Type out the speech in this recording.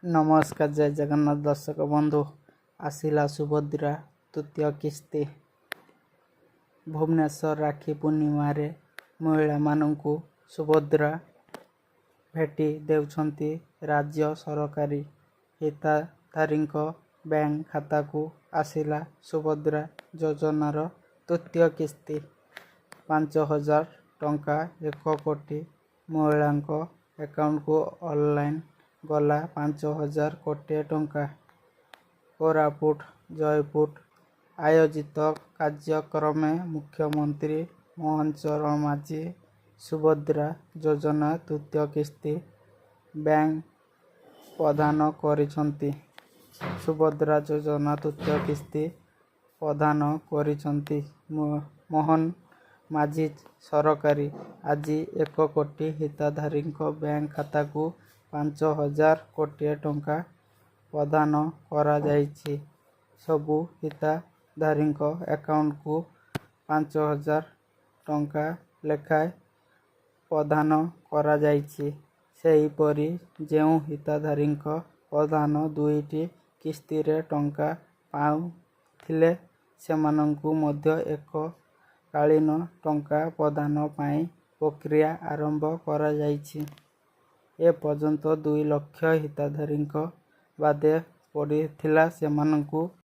ନମସ୍କାର, ଜୟ ଜଗନ୍ନାଥ ଦର୍ଶକ ବନ୍ଧୁ। ଆସିଲା ସୁଭଦ୍ରା ତୃତୀୟ କିସ୍ତି। ଭୁବନେଶ୍ୱର, ରାକ୍ଷୀ ପୂର୍ଣ୍ଣିମାରେ ମହିଳାମାନଙ୍କୁ ସୁଭଦ୍ରା ଭେଟି ଦେଉଛନ୍ତି ରାଜ୍ୟ ସରକାର। ହିତାଧିକାରୀଙ୍କ ବ୍ୟାଙ୍କ ଖାତାକୁ ଆସିଲା ସୁଭଦ୍ରା ଯୋଜନାର ତୃତୀୟ କିସ୍ତି 5000 ଟଙ୍କା। 1 କୋଟି ମହିଳାଙ୍କ ଆକାଉଣ୍ଟକୁ ଅନଲାଇନ ଗଲା 5000 କୋଟି ଟଙ୍କା। କୋରାପୁଟ, ଜୟପୁରରେ ଆୟୋଜିତ କାର୍ଯ୍ୟକ୍ରମରେ ମୁଖ୍ୟମନ୍ତ୍ରୀ ମୋହନ ଚରଣ ମାଝୀ ସୁଭଦ୍ରା ଯୋଜନା ତୃତୀୟ କିସ୍ତି ବ୍ୟାଙ୍କ ପ୍ରଦାନ କରିଛନ୍ତି। ସୁଭଦ୍ରା ଯୋଜନା ତୃତୀୟ କିସ୍ତି ପ୍ରଦାନ କରିଛନ୍ତି ମୋହନ ମାଝୀ ସରକାର। ଆଜି 1 କୋଟି ହିତାଧିକାରୀଙ୍କ ବ୍ୟାଙ୍କ ଖାତାକୁ 5000 କୋଟି ଟଙ୍କା ପ୍ରଦାନ କରାଯାଇଛି। ସବୁ ହିତାଧିକାରୀଙ୍କ ଆକାଉଣ୍ଟକୁ 5000 ଟଙ୍କା ଲେଖାଏଁ ପ୍ରଦାନ କରାଯାଇଛି। ସେହିପରି ଯେଉଁ ହିତାଧିକାରୀ ପ୍ରଥମ ଦୁଇଟି କିସ୍ତିରେ ଟଙ୍କା ପାଇନଥିଲେ, ସେମାନଙ୍କୁ ମଧ୍ୟ ଏକକାଳୀନ ଟଙ୍କା ପ୍ରଦାନ ପାଇଁ ପ୍ରକ୍ରିୟା ଆରମ୍ଭ କରାଯାଇଛି। ଏପର୍ଯ୍ୟନ୍ତ 2 ଲକ୍ଷ ହିତାଧିକାରୀ ବାଦ ପଡ଼ିଥିଲେ, ସେମାନଙ୍କୁ